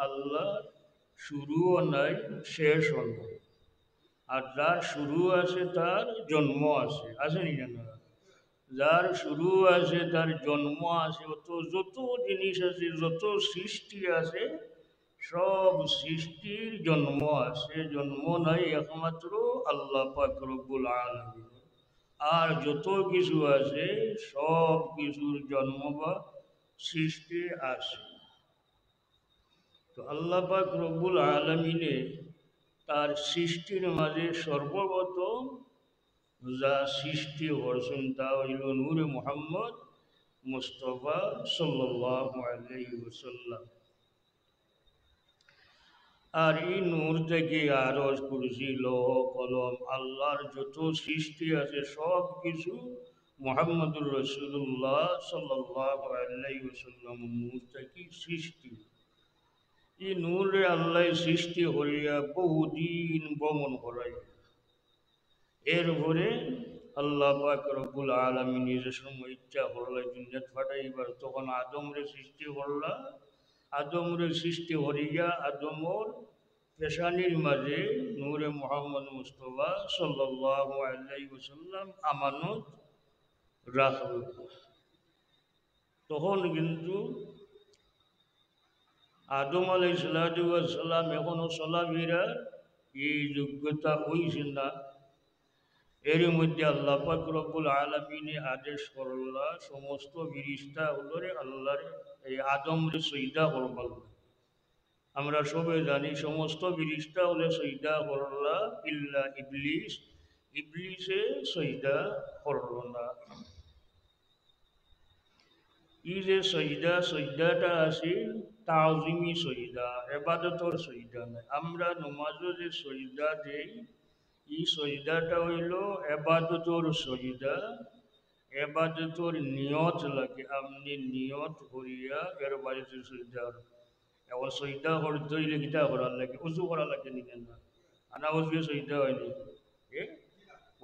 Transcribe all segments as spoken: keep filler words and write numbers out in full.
আল্লাহর শুরুও নাই, শেষও নাই। আর যার শুরু আছে, তার জন্ম আছে, আছে নি না? যার শুরু আছে, তার জন্ম আছে। অত যত জিনিস আছে, যত সৃষ্টি আছে, সব সৃষ্টির জন্ম আছে, জন্ম নাই একমাত্র আল্লাহ পাক রব্বুল আলামিন। আর যত কিছু আছে, সব কিছুর জন্ম বা সৃষ্টি আছে। তো আল্লাহ পাক রব্বুল আলামিনে তার সৃষ্টির মাঝে সর্বপ্রথম যা সৃষ্টি করছইন, তা অইল নূরে মুহাম্মদ মুস্তফা সাল্লাল্লাহু আলাইহি ওয়াসাল্লাম। আর ই নূর থাকি আরশ, কুরসি, লৌহ, কলম, আল্লাহর যত সৃষ্টি আছে, সব কিছু মুহাম্মদুর রাসূলুল্লাহ সাল্লাল্লাহু আলাইহি ওয়াসাল্লাম নূর থাকি সৃষ্টি। ই নূরে আল্লাহ সৃষ্টি করিয়া বহুদিন ভ্রমণ করাইয়া, এরপরে আল্লাহ পাক রব্বুল আলামিন নিজে সময় ইচ্ছা করলে দুনিয়াত পাঠাইবার, তখন আদমরে সৃষ্টি করলা। আদমরে সৃষ্টি করিয়া আদমর পেশানির মাঝে নূরে মুহাম্মদ মুস্তফা সাল্লাল্লাহু আলাইহি ওয়াসাল্লাম আমানত রাখল। তখন কিন্তু আদম আলাইহিস সালাতু ওয়াস সালাম এখনো চলাফিরার এই যোগ্যতা অইছে না। এর মধ্যে আল্লাহ পাক রব্বুল আলামিনে আদেশ করলা, সমস্ত ফিরিস্তা অকলরে আল্লাহর, এই আদমরে সইদা করবার লাগি। আমরা সবে জানি, সমস্ত ফিরিস্তা অকলে সইদা করলা, ইল্লা ইবলিস, ইবলিসে সইদা করল না। ই যে সইদা, সইদাটা আছিল তাজিমি সইদা, এবাদতর সইদা নায়। আমরা নমাজো যে সইদা দেই, ই সইদাটা অইল এবাদতর সইদা। এবাদতর নিয়ত লাগে, আপনে নিয়ত করিয়া এর বাদে সইদা। এখন সইদা করতে অইলে কিতা করার লাগে? অজু করা লাগে নি না? আনা অজুয়ে সইদা অয়নি। এ?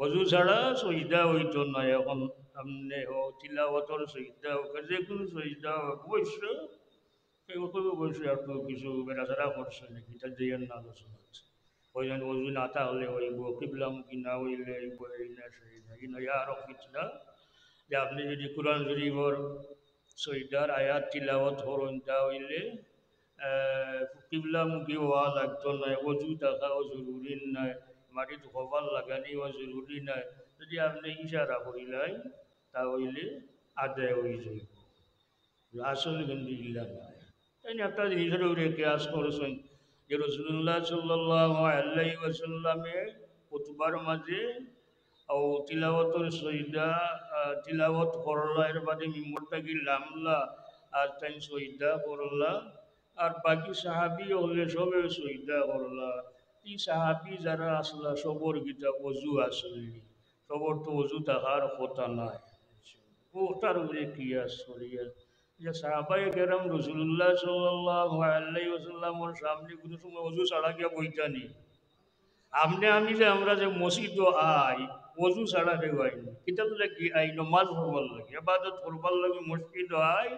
অজু ছাড়া সইদা অইতো নায়। এখন আপনে হোক তিলাওয়াতর সইদা হোক, যে কুনু সইদা হোক, অবশ্য কেউ কেউ অবশ্য একটু কিছু বেড়াচেড়া করছে নাকি, ইটা যাইয়ার না আলোচনা আছে। ওই জন্য অজু না থাকলে অইবো, কিবলামুখী না অইলে অইবো, এই না সেই না, এই না, ইয়া আরো ফিতনা। যে আপনে যদি কোরআন শরীফর সইদার আয়াত তিলাওয়াত করইন, তা অইলে, আহ, কিবলামুখী অওয়া লাগতো নায়, অজু থাকাও জরুরি নায়, মাটিত কপাল লাগানিও জরুরি নায়। যদি আপনে ইশারা করিলাইন, তা অইলে আদায় অই যাইবো। আসল কিন্তু ইলা নায়। তাইন একটা জিনিসর উপরে কিয়াস করছইন যে রাসূলুল্লাহ সাল্লাল্লাহু আলাইহি ওয়াসাল্লামে খুতবার মাঝে ও তিলাওয়াতর সইদা, আহ, তিলাওয়াত করলা, এর বাদে মিম্বর থাকি লামলা, আর তাইন সইদা করলা, আর বাকি সাহাবী অকলে সবে সইদা করলা। ই সাহাবী যারা আছলা, সবর কিতা অজু আছিল নি? সবর তো অজু থাকার কথা নায়। অটার উপরে কিয়াস করিয়া যে সাহাবায়ে কেরাম রাসূলুল্লাহ সাল্লাল্লাহু আলাইহি ওয়াসাল্লামর সামনে কুনু সময় অজু ছাড়া গিয়া বইতা নি? আপনে আমি যে আমরা যে মসজিদো আই, অজু ছাড়া কেউ আই না। কিতার লাগি আই? নমাজ পড়বার লাগি, ইবাদত করবার লাগি মসজিদো আই,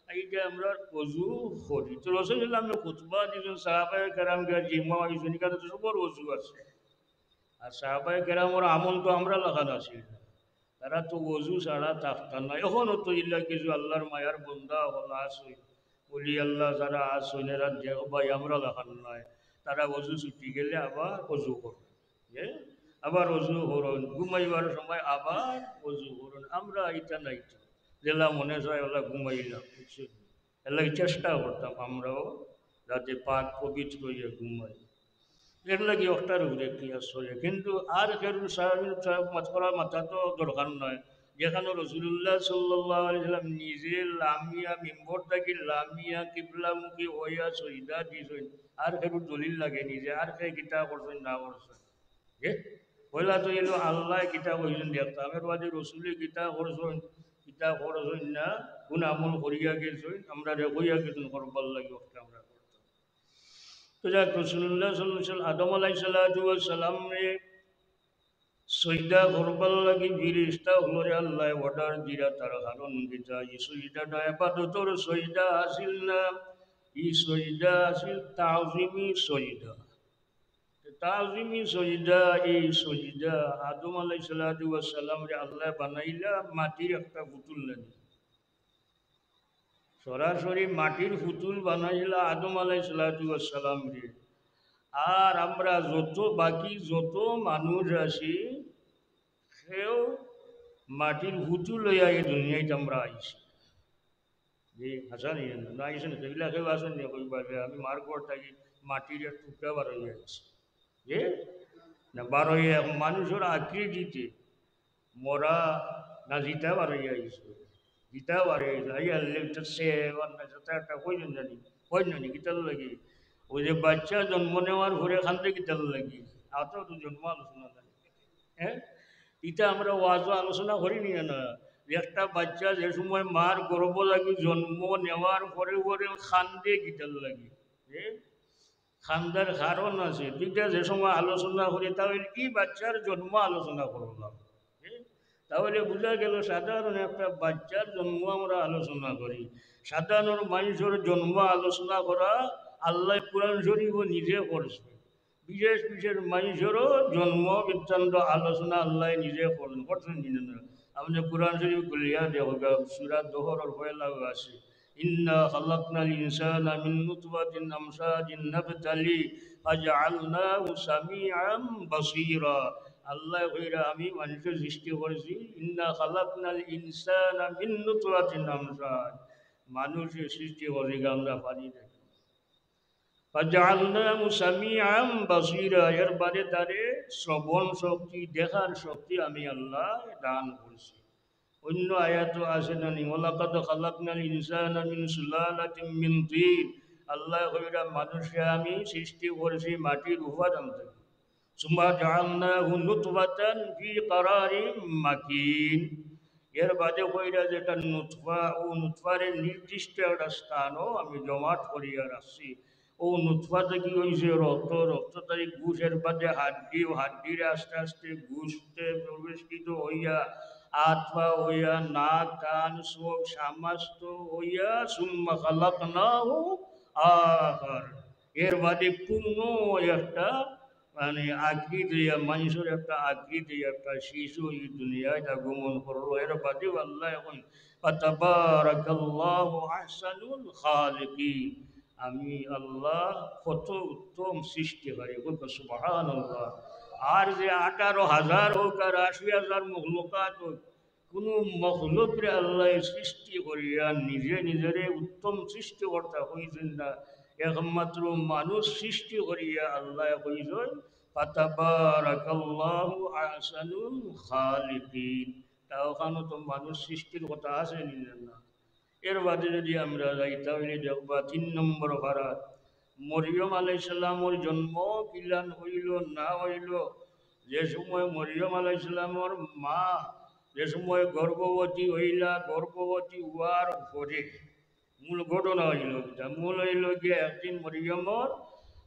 আইয়া আমরা অজু করি। তো রাসূলুল্লাহ খুতবা দিছইন, সাহাবায়ে কেরাম গিয়া জিম্মা অইছইন, ইখানো তো সবর অজু আছে। আর সাহাবায়ে কেরামর আমল তো আমরা লাখান আছিল না। তারা তো অজু ছাড়া থাকতা না। এখনো তো ইলা কিছু আল্লাহর মায়ার বন্দা অকল আছইন, ওলি আল্লাহ যারা আছইন, এরা দেখবায় আমরা লাখান নায়। তারা অজু ছুটি গেলে আবার অজু করইন, এ? আবার অজু করইন, ঘুমাইবার সময় আবার অজু করইন। আমরা ইতা নায় তো, যেলা মনে চায় ওলা ঘুমাইলাম, বুঝছইন? এর লাগি চেষ্টা করতাম আমরাও যাতে পাক পবিত্র অইয়া ঘুমাই। এর লাগি অটার উপরে কিয়াস চলে। কিন্তু আর কেউ সাহাবী সাহেব মাত করার মাথা তো দরকার নায়। যেখানো রাসূলুল্লাহ সাল্লাল্লাহু আলাইহি ওয়াসাল্লাম নিজে লামিয়া, মিম্বর থাকি লামিয়া, কিবলামুখী অইয়া সইদা দিছইন, আর কেউ দলিল লাগে নি যে আর কে কিতা করছইন না করছইন। এ? পয়লা তো অইলো আল্লায় কিতা কইছইন দেখতাম, এর বাদে রসুলে কিতা করছইন, কিতা করছইন না, কুন আমল করিয়া গেছইন, আমরারে কইয়া গেছইন করবার লাগি, অটা আমরা করতাম। তো যাক, রাসূলুল্লাহ সাল্লাল্লাহু আলাইহি ওয়াসাল্লাম, আদম আলাইহিস সালাতু ওয়াস সালামরে সইদা করবার লাগি ফিরিস্তা অকলরে আল্লায় order দিরা, তার কারণ কিতা? ই সইদাটা ইবাদতর সইদা আছিল না, ই সজদা আছিল তাজিমি সজদা। তাজিমি সজদা, এই সজদা আদম আলাইহিস সালাতু ওয়াস সালামরে আল্লায় বানাইলা মাটির একটা পুতুল লাগি। সরাসরি মাটির পুতুল বানাইলা আদম আলাইহিস সালাতু ওয়াস সালামরে। আর আমরা যত, বাকি যত মানুষ আছি, কেউ মাটির পুতুল লইয়া এই দুনিয়াত আমরা আইছি। জি, হাছা নি? না আইছেন, কেউলা কেউ আছেন নি? কইবা যে আমি মার ঘর থাকি মাটির এক টুকরা বার অইয়া আইছি। জি? না, বার অইয়া এখন মানুষর আকৃতিতে মরা না জিতা বার অইয়া আইছে। জিতা বার অইয়া আইছে। আইয়া লেটে সে, অন্য সাথে একটা কইলেন জানি। কইলেন জানি, কিতার লাগি? ওই যে বাচ্চা জন্ম নেওয়ার পরে কান্দে কিতার লাগি? আতো তো জন্ম আলোচনা নাই। হ্যাঁ? ইটা আমরা ওয়াজো আলোচনা করি নি না? যে একটা বাচ্চা যে সময় মার গর্ভ লাগি জন্ম নেওয়ার পরে পরে কান্দে কিতার লাগি? হ্যাঁ? কান্দার কারণ আছে। দুইটা যে সময় আলোচনা করি, তাহলে কি বাচ্চার জন্ম আলোচনা করলাম? হ্যাঁ? তাহলে বুঝা গেল সাধারণ একটা বাচ্চার জন্ম আমরা আলোচনা করি। সাধারণ মানুষর জন্ম আলোচনা করা আল্লাহ কোরআন শরীফও নিজে করছে। বিশেষ বিশেষ মানুষরও জন্ম বৃত্তান্ত আলোচনা আল্লাহ নিজে করলেন, করছেন কি না? আপনি কোরআন শরীফ খুলিয়া দেখো, সূরা দোহরর পয়লা আছে, "ইন্না খালাকনাল ইনসানা মিন নুতফাতিন আমশাজিন নাবতালি ফাজআলনাহু সামিআম বাসীরা।" আল্লাহ কইরা, "আমি মানুষের সৃষ্টি করছি।" "ইন্না খালাকনাল ইনসানা মিন নুতফাতিন আমশাজ।" মানুষের সৃষ্টি করি আমরা পানি দেখি। ফাজআলনাহু সামিআম বাসীরা, এর বাদে তারে শ্রবণ শক্তি, দেখার শক্তি আমি আল্লাহ দান করছি। অন্য আয়াতও আছে না নি, "ওয়ালাকাদ খালাকনাল ইনসানা মিন সুলালাতিম মিন তিন।" আল্লাহ কইরা, "মানুষকে আমি সৃষ্টি করছি মাটির উপাদান থেকে।" সুম্মা জাআলনাহু নুতফাতান ফি ক্বারারিম মাকিন। এর বাদে কইরা যেটা নুতফা, ও নুতফারে নির্দিষ্ট একটা স্থানও আমি জমাট করিয়া রাখছি। ও নুতফা থাকি অইছে রক্ত, রক্ত থাকি গোশত, এর বাদে হাড্ডি, ও হাড্ডিরে আস্তে আস্তে গোশতে পরিবর্তিত অইয়া, আত পা অইয়া, নাক, কান, চোখ, সমস্ত অইয়া, সুম্মা খালাকনাহু আখার। এর বাদে পূর্ণ একটা মানে আকৃতি অইয়া, মানুষর একটা আকৃতি, একটা শিশু ই দুনিয়াত আগমন করলো। এর বাদেও আল্লাহ এখন, "ফাতাবারাকাল্লাহু আহসানুল খালিকিন।" আমি আল্লাহ কত উত্তম সৃষ্টিকারী। বলতো সুবহানাল্লাহ। আর যে আঠারো হাজার হোক আর আশি হাজার মখলুকাত হোক, কুনু মখলুকরে আল্লায় সৃষ্টি করিয়া নিজে নিজরে উত্তম সৃষ্টিকর্তা কইছইন না, একমাত্র মানুষ সৃষ্টি করিয়া আল্লায় কইছইন, "ফাতাবারাকাল্লাহু আহসানুল খালিকিন।" তা ওখানো তো মানুষ সৃষ্টির কথা আছে নি না? এর বাদে যদি আমরা যাই, তাহলে দেখবা তিন নম্বর পারাত মরিয়ম আলাইহিস সালামর জন্ম কিলান অইলো না অইলো, যে সময় মরিয়ম আলাইহিস সালামর মা যে সময় গর্ভবতী অইলা, গর্ভবতী অওয়ার পরে মূল ঘটনা অইলো কিতা? মূল অইলো গিয়া একদিন মরিয়মর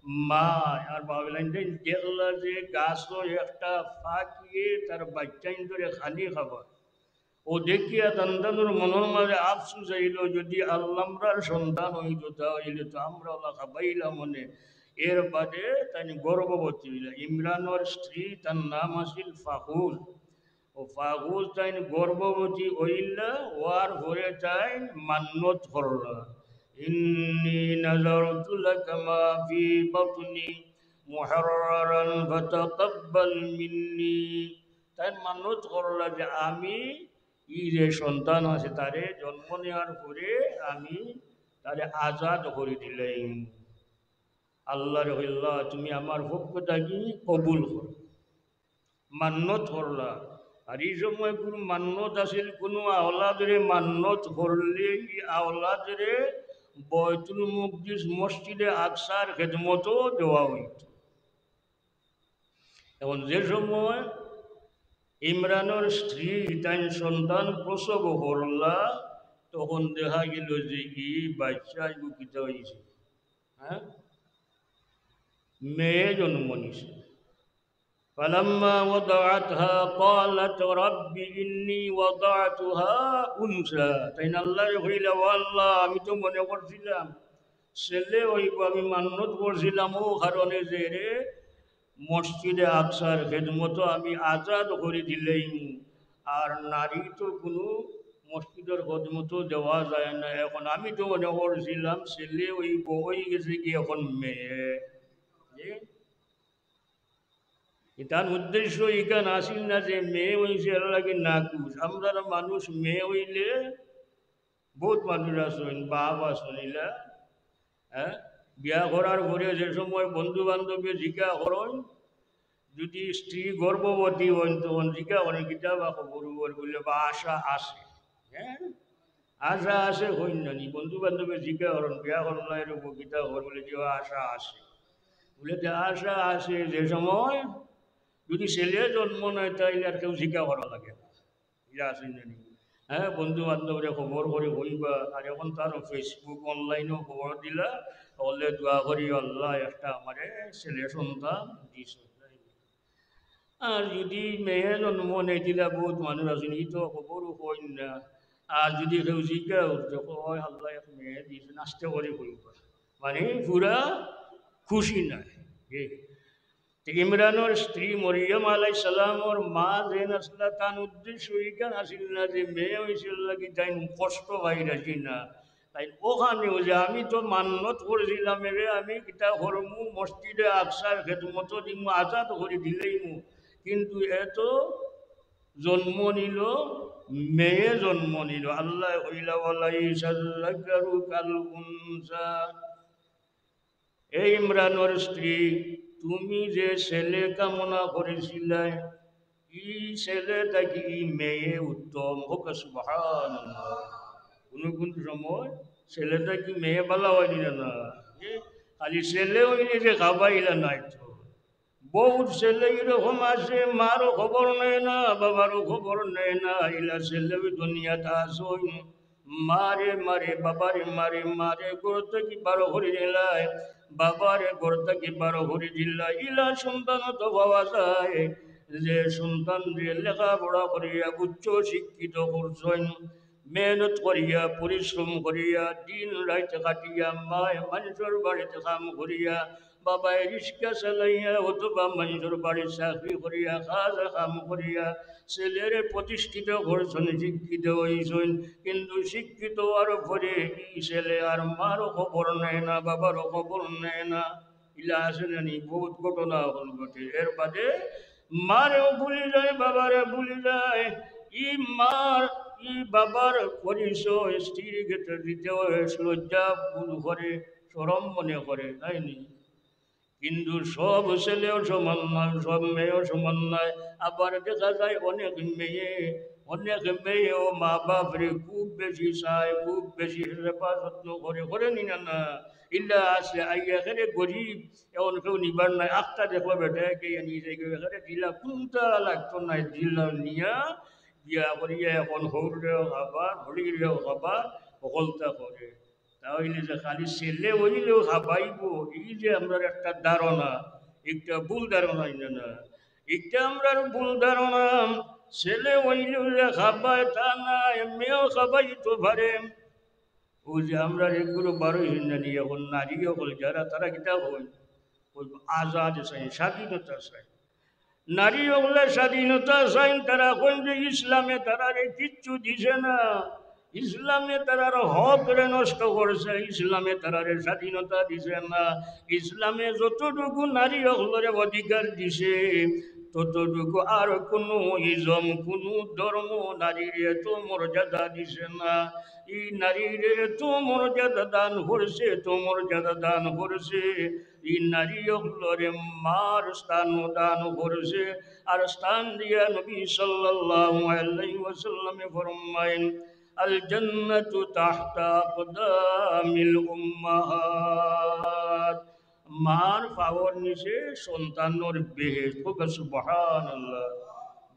মা আর বাবা লাইন দেখলা যে গাছো একটা পাখিয়ে তার বাচ্চাইন্তরে খানি খাবার। ও দেখিয়া তান তানর মনর মাঝে আফসোস আইলো, যদি আল্লামরার সন্তান অইতো, তা অইলে তো আমরা ওলা খাবাইলাম মনে। এর বাদে তাইন গর্ভবতী অইলা। ইমরানর স্ত্রী, তার নাম আছিল ফাকুল। ও ফাকুল তাইন গর্ভবতী অইলা, অওয়ার পরে তাইন মান্নত করলা, "ইন্নী নাযারতু লাকা মা ফি বাতনি মুহাররারান ফাতাকাব্বাল মিন্নী।" তাইন মান্নত করলা যে আমি ই যে সন্তান আছে, তারে জন্ম নেওয়ার পরে আমি তারে আজাদ করি দিলাইমু। আল্লারে কইলা, "তুমি আমার পক্ষ থাকি কবুল করো।" মান্নত করলা। আর ই সময় কুনু মান্নত আছিল, কুনু আওলাদরে মান্নত করলে ই আওলাদরে বয়তুল মুকদিস মসজিদে আকসার খেদমতো দেওয়া অইতো। এখন যে সময় ইমরানর স্ত্রী তাইন সন্তান প্রসব করলা, তখন দেখা গেল যে ই বাচ্চা ইগু কিতা অইছে, হ্যাঁ, মেয়ে জন্ম নিছে। ফালাম্মা ওয়াদাআতহা ক্বালাত রাব্বি ইন্নী ওয়াদাতুহা উনসা। তাইন আল্লারে কইলা, "ও আল্লাহ, আমি তো মনে করছিলাম ছেলে অইবো, আমি মান্নত করছিলাম অউ কারণে যে এরে মসজিদে আকসার খেদমতো আমি আজাদ করি দিলাইমু। আর নারী তো কুনু মসজিদর খেদমতো দেওয়া যায় না। এখন আমি তো মনে করছিলাম ছেলে অইবো, অইগেছে গি এখন মেয়ে। জি? ইতান উদ্দেশ্য ইখান আছিল না যে মেয়ে অইছে এর লাগি নাখুশ। আমরার মানুষ মেয়ে অইলে, বউত মানুষ আছইন, বাপ আছইন ইলা, হ্যাঁ, বিয়া করার পরে যে সময় বন্ধু বান্ধবে জিকা করইন, যদি স্ত্রী গর্ভবতী অইন তখন জিকা করইন, "কিতা বা খবর অর?" বুলে, "বা আশা আছে।" হ্যাঁ, আশা আছে কইন না নি? বন্ধু বান্ধবে জিকা করইন, "বিয়া করলা এর উপর কিতা খবর?" বুলে, "জি, আশা আছে।" বুলে, "তে আশা আছে যে সময় যদি ছেলে জন্ম নেয়, তাইলে আর কেউ জিকা করা লাগে না।" ইলা আছে না নি? হ্যাঁ, বন্ধু বান্ধবরে খবর করি কইবা, আর এখন তো আরো Facebook, online-ও খবর দিলা, অইলে দোয়া করি, "আল্লাহ, একটা আমারে ছেলে সন্তান দিস।" আর যদি মেয়ে জন্ম নেয়, দিলা বউত মানুষ আছইন, ই তো খবরও কইন না। আর যদি কেউ জিকা করতে কয়, "আল্লাহ, এক মেয়ে দিস," আস্তে করি কইবা, মানে পুরা খুশি নায়। এ, তে ইমরানর স্ত্রী মরিয়ম আলাইহিস সালামর মা যেন আছলা, তান উদ্দেশ্য ইখান আছিল না যে মেয়ে অইছে লাগি তাইন কষ্ট পাইরা, জি না। তাইন অখানেও যে আমি তো মান্নত করছিলাম এরে আমি কিতা করমু, মসজিদে আকসার খেদমতো দিমু, আজাদ করি দিলাইমু, কিন্তু এ তো জন্ম নিল, মেয়ে জন্ম নিল। আল্লায় কইলা, "ওয়ালাইসাল যাকারু কাল উনসা।" এ ইমরানর স্ত্রী, তুমি যে ছেলে কামনা করছিলায়, ই ছেলে থাকি ই মেয়ে উত্তম। কউক্কা সুবহানাল্লাহ। কুনু কুনু সময় ছেলে থাকি মেয়ে ভালা অয় নি না? এ, খালি ছেলে অইলে যে খাবা ইলা নায় তো। বউত ছেলে ইরকম আছে, মারও খবর নেয় না, বাবারও খবর নেয় না, ইলা ছেলেও দুনিয়াত আছইন। মারে মারে, বাবারে মারে মারে, ঘর থাকি বার করি দিলায়, বাবারে ঘর থাকি বার করি দিলায়, ইলা সন্তানও তো পাওয়া যায়। যে সন্তানরে লেখাপড়া করিয়া উচ্চ শিক্ষিত করছইন, মেহনত করিয়া, পরিশ্রম করিয়া, দিন রাইত খাটিয়া, মায় মানষর বাড়িত কাম করিয়া, বাবায় রিক্সা চালাইয়া অথবা মানষর বাড়িত চাকরি করিয়া, কাজ কাম করিয়া, ছেলেরে প্রতিষ্ঠিত করছইন, শিক্ষিত অইছইন, কিন্তু শিক্ষিত অওয়ার পরে ই ছেলে আর মারও খবর নেয় না, বাবারও খবর নেয় না। ইলা আছে না নি? বউত ঘটনা অখন ঘটে। এর বাদে মারেও ভুলি যায়, বাবারে ভুলি যায়। ই মার, ই বাবার পরিচয় স্ত্রীর ক্ষেত্রে দিতে অয়, লজ্জা বোধ করে, শরম মনে করে, তাই নি? কিন্তু সব ছেলেও সমান নায়, সব মেয়েও সমান নায়। আবার দেখা যায় অনেক মেয়ে, অনেক মেয়েও মা বাপরে খুব বেশি চায়, খুব বেশি সেবা যত্ন করে, করে নি না? না, ইলা আছে, আইয়া একেরে গরিব, এখন কেউ নিবার নাই, আখতা দেখো বেটা, কে নিয়ে যায়, একেরে দিলা, কুনতা লাগতো নায়, দিলা নিয়া, বিয়া করিয়া এখন হউররেও খাবা, হড়িরেও খাবা, হকলতা করে। তা অইলে যে খালি ছেলে অইলেও খাবাইবো, ই যে আমরার একটা ধারণা, একটা ভুল ধারণা, ইলা না? একটা আমরার ভুল ধারণা, ছেলে অইলেও যে খাবায় তা নায়, মেয়েও খাবাইতো পারে। অউ যে আমরার এগুলো বারোই হিন্দানি, এখন নারী অকল যারা, তারা কিতা কইন? কইন আজাদ চাইন, স্বাধীনতা চাইন। নারী অকলে স্বাধীনতা চাইন, তারা কইন যে ইসলামে তারারে কিচ্ছু দিছে না, ইসলামে তারার হকরে নষ্ট করছে, ইসলামে তারারে স্বাধীনতা দিছে না। ইসলামে যতটুকু নারী অকলরে অধিকার দিছে, ততটুকু আর কুনু ইজম, কুনু ধর্ম নারীরে এত মর্যাদা দিছে না। ই নারীরে এত মর্যাদা দান করছে, এত মর্যাদা দান করছে। ই নারী অকলরে মার স্থান দান করছে। আর স্থান দিয়া নবী সাল্লাল্লাহু আলাইহি ওয়াসাল্লামে ফরমাইন, "আল জান্নাতু তাহতা আকদামিল উম্মাহাত।" মার পাওর নিচে সন্তানর বেহেশত। কউক্কা সুবহানাল্লাহ।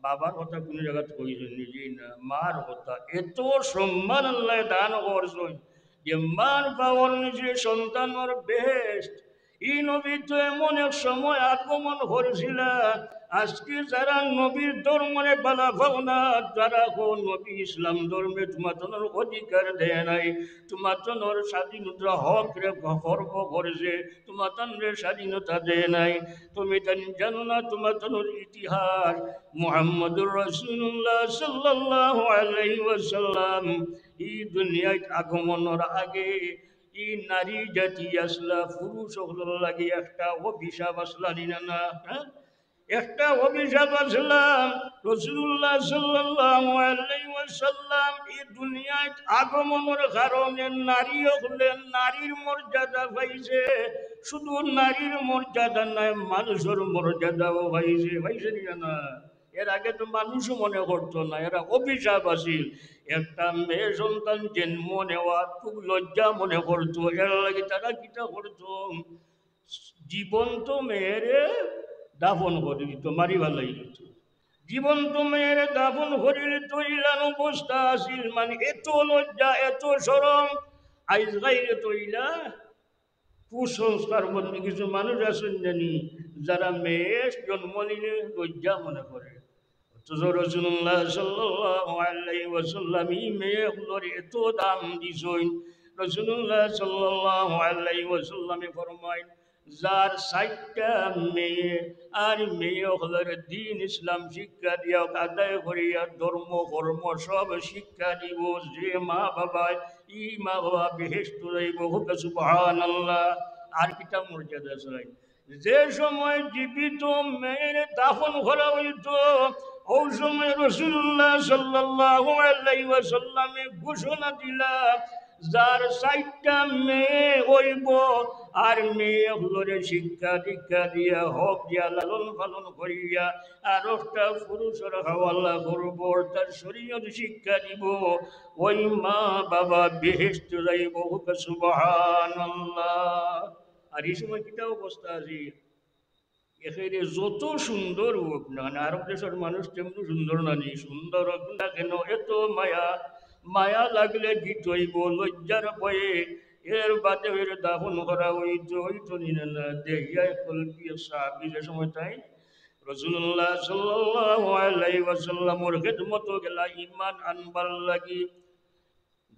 বাবার কথা কুনু জাগাত কইছইন নি? জি না, মার কথা। এত সম্মান আল্লায় দান করছইন যে মার পাওর নিচে সন্তানর বেহেশত। ই নবী তো এমন এক সময় আগমন করছিলা, আজকে যারা নবীর ধর্মরে বালা পাও না, যারা কও নবী ইসলাম ধর্মে তুমাতনর অধিকার দেয় নাই, তুমাতনর স্বাধীনতা হকরে খর্ব করছে, তুমাতনরে স্বাধীনতা দেয় নাই, তুমি তানি জানো না তুমাতনর ইতিহাস? মুহাম্মদুর রাসূলুল্লাহ সাল্লাল্লাহু আলাইহি ওয়াসাল্লাম ই দুনিয়াত আগমনর আগে ই নারী জাতি আছলা, পুরুষ অকলর লাগি একটা অভিশাপ আছলা নি না, না? হ্যাঁ? একটা অভিশাপ আছলা। রাসূলুল্লাহ সাল্লাল্লাহু আলাইহি ওয়াসাল্লাম ই দুনিয়াত আগমনর কারণে নারী অকলে নারীর মর্যাদা পাইছে, শুধু নারীর মর্যাদা নায়, মানুষর মর্যাদাও পাইছে, পাইছে নি না? এর আগে তো মানুষও মনে করতো না, এরা অভিশাপ আছিল। একটা মেয়ে সন্তান জন্ম নেওয়া খুব লজ্জা মনে করতো, এর লাগি তারা কিতা করতো? জীবন্ত মেয়েরে দাফন করি দিত, মারি ফালাই দিত। জীবন্ত মেয়েরে দাফন করি দিত, ইলান অবস্থা আছিল। মানে, এত লজ্জা, এত শরম, আইজ গাইরে তো ইলা কুসংস্কার বলতে কিছু মানুষ আছইন জানি, যারা মেয়ে জন্ম নিলে লজ্জা মনে করে। অথচ রাসূলুল্লাহ সাল্লাল্লাহু আলাইহি ওয়াসাল্লাম ই মেয়ে অকলরে এত দাম দিছইন। রাসূলুল্লাহ সাল্লাল্লাহু আলাইহি ওয়াসাল্লামে ফরমাইন, যার চাইরটা মেয়ে আর মেয়ে অকলরে দ্বীন ইসলাম শিক্ষা দিয়া আদায় করিয়া ধর্ম কর্ম সব শিক্ষা দিব, যে মা বাবায় ই মা বাবা বেহেশত যাইব। কউক্কা সুবহানাল্লাহ। আর কিতা মর্যাদা চাই? যে সময় জীবিত মেয়েরে দাফন করা অইতো, অউ সময় রাসূলুল্লাহ সাল্লাল্লাহু আলাইহি ওয়াসাল্লামে ঘোষণা দিলা, যার চাইরটা মেয়ে অইব, আর মেয়ে অকলরে শিক্ষা দীক্ষা দিয়া, হক দিয়া, লালন পালন করিয়া, আর একটা পুরুষর হাওলা করব, তার শরীয়ত শিক্ষা দিব, ওই মা বাবা বেহেশত যাইব। কউক্কা সুবহানাল্লাহ। আর ই সময় কিতা অবস্থা আছে? একেরে যত সুন্দর হোক না, মানে, আরব দেশর মানুষ তেমন সুন্দর না নি, সুন্দর হোক না কেন, এত মায়া, মায়া লাগলে গীত অইব, লজ্জার ভয়ে। এর বাদে এর দাফন করা অইতো, অইতো নি না, না, দেখিয়া কলবি সাহাবী যে সময় তাইন রাসূলুল্লাহ সাল্লাল্লাহু আলাইহি ওয়াসাল্লামর খেদমতো গেলা ঈমান আনবার লাগি।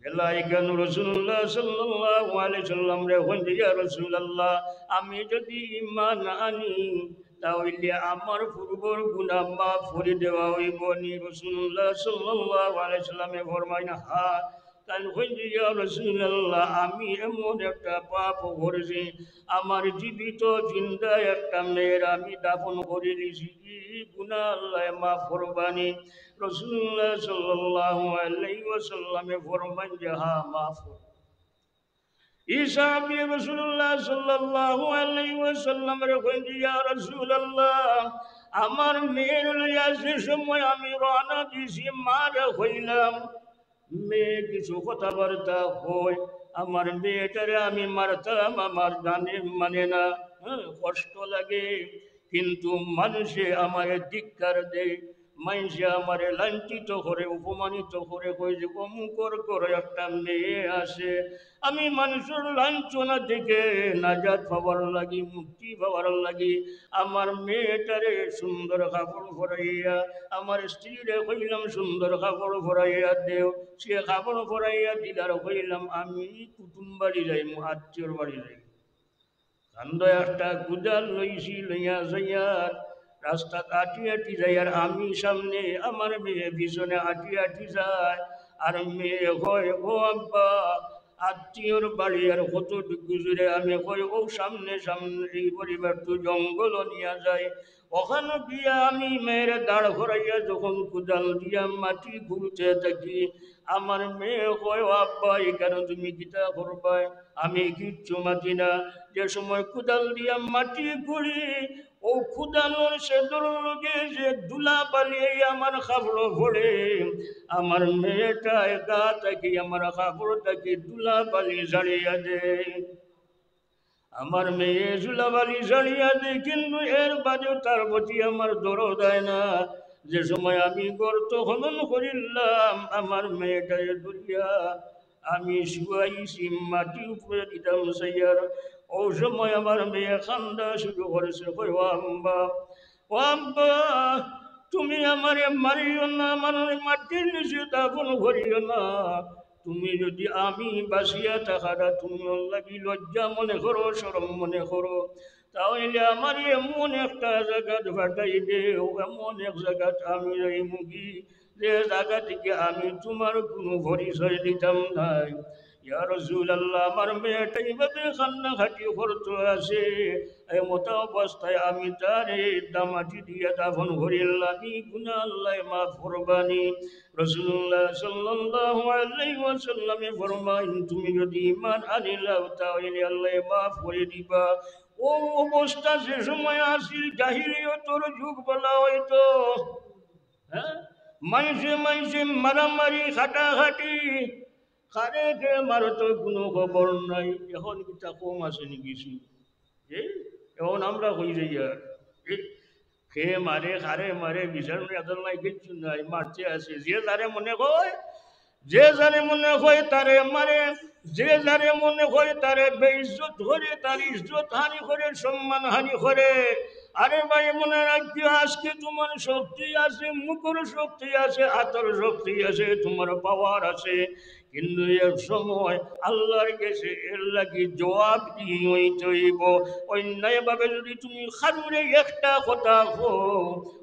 গেলা ইখান রাসূলুল্লাহ সাল্লাল্লাহু আলাইহি ওয়াসাল্লামরে কইন যে, "ইয়া রাসূলুল্লাহ, আমি যদি ঈমান আনি, তা অইলে আমার পূর্বর গুনাহ মাফ করি দেওয়া অইব নি?" রাসূলুল্লাহ সাল্লাল্লাহু আলাইহি ওয়াসাল্লামে ফরমাইন, "হ্যাঁ।" তাইন কইন যে, "ইয়া রাসূলুল্লাহ, আমি এমন একটা পাপ করছি, আমার জীবিত জিন্দা একটা মেয়ের আমি দাফন করি দিছি, ই গুনাহ আল্লায় মাফ করবা নি?" রাসূলুল্লাহ সাল্লাল্লাহু আলাইহি ওয়াসাল্লামে ফরমাইন যে, "হ্যাঁ, মাফ করব।" ই সাহাবী রাসূলুল্লাহ সাল্লাল্লাহু আলাইহি ওয়াসাল্লামরে কইন যে, "ইয়া রাসূলুল্লাহ, আমার মেয়েরে লইয়া যে সময় আমি রওনা দিছি, মারে কইলাম, মেয়ে কিছু কথাবার্তা কয়, আমার মেয়েটারে আমি মারতাম, আমার জানে মানে না, হ্যাঁ, কষ্ট লাগে, কিন্তু মানুষে আমারে ধিক্কার দেয়, মাইনষে আমারে লাঞ্ছিত করে, অপমানিত করে, কয় যে অমুকর ঘরো একটা মেয়ে আছে, আমি মানুষর লাঞ্ছনা থেকে নাজাত পাওয়ার লাগি, মুক্তি পাওয়ার লাগি আমার মেয়েটারে সুন্দর কাপড় পরাইয়া, আমার স্ত্রীরে কইলাম সুন্দর কাপড় পরাইয়া দেও, সে কাপড় পরাইয়া দিলার, কইলাম আমি কুটুম বাড়ি যাইমু, আত্মীয়র বাড়ি যাইমু।" কান্দো একটা কুদাল লইছি, লইয়া যাইয়ার রাস্তাত আটি আটি যাইয়ার, আমি সামনে, আমার মেয়ে পিছনে আটি আটি যায়। আর মেয়ে কয়, "ও আব্বা, আত্মীয়র বাড়ি আর কতটুকু দূরে?" আমি কই, "ও সামনে, সামনে, এই পরিবার তো জঙ্গল নিয়া যায়।" ওখানো গিয়া আমি মেয়েরে দাঁড় করাইয়া যখন কুদাল দিয়া মাটি খুঁড়তে থাকি, আমার মেয়ে কয়, "ও আব্বা, ইখানো তুমি কিতা করবায়?" আমি কিচ্ছু মাতি না। যে সময় কুদাল দিয়া মাটি খুঁড়ি, ও কুদালর সেদর লগে যে ধুলা বালি আমার কাপড়ো পড়ে, আমার মেয়েটায় গা থাকি আমার কাপড় থাকি ধুলা বালি ঝাড়িয়া দেয়। আমার মেয়ে ধুলা বালি ঝাড়িয়া দেয়, কিন্তু এর বাদেও তার প্রতি আমার দরদ অয় না। যে সময় আমি গর্ত খনন করিলাম, আমার মেয়েটারে ধরিয়া আমি শুয়াইছি, মাটি উপরে দিতাম চাইয়ার, ও সময় আমার মেয়ে কান্দা শুরু করছে, কয়, "ও আম্মা, ও আব্বা, তুমি আমারে মারিও না, আমারে মাটির নিচে দাফন করিও না। তুমি যদি আমি বাঁচিয়া থাকাটা তুমি লাগি লজ্জা মনে করো, শরম মনে করো, তাইলে আমারে এমন একটা জাগাত পাঠাই দেও, এমন এক জাগাত আমি যাইমুগি, যে জাগা থাকি আমি তুমার কুনু পরিচয় দিতাম নায়। ইয়া রাসুলাল্লাহ, আমার মেয়েটা ইভাবে কান্নাকাটি করতো আছে, এমতা অবস্থায় আমি তারে দা-, মাটি দিয়া দাফন করিলাইলাম, ই গুনা আল্লায় মাফ করবা নি। রাসুলুল্লাহ সাল্লাল্লাহু আলাইহি ওয়াসাল্লামে ফরমাইন, তুমি যদি ইমান আনিলাও, তাইলে আল্লায় মাফ করি দিবা। অউ অবস্থা যে সময় আছিল, জাহিলিয়তর যুগ বলা অইতো, হ্যাঁ? মাইনষে মাইনষে মারামারি, কাটাকাটি, কারে কে মারতো কুনু খবর নাই। অখন কিতা কম আছে নি কিছু? এ, অখন আমরা কই যাইয়ার, এ, কে মারে, কারে মারে, বিচার নাই, আদালত নাই, কিচ্ছু নাই, মারতে আছে। যে যারে মনে কয়, যে যারে মনে কয় তারে মারে, যে যারে মনে কয় তারে বেইজ্জত করে, তার ইজ্জত হানি করে, সম্মান হানি করে। আরে ভাই, মনে রাখিও, আজকে তুমার শক্তি আছে, মুখর শক্তি আছে, আতর শক্তি আছে, তুমার power আছে, কিন্তু এক সময় আল্লার গেছে এর লাগি জবাবদিহি অইতে অইবো। অন্যায়ভাবে যদি তুমি কারুরে একটা কথা কও,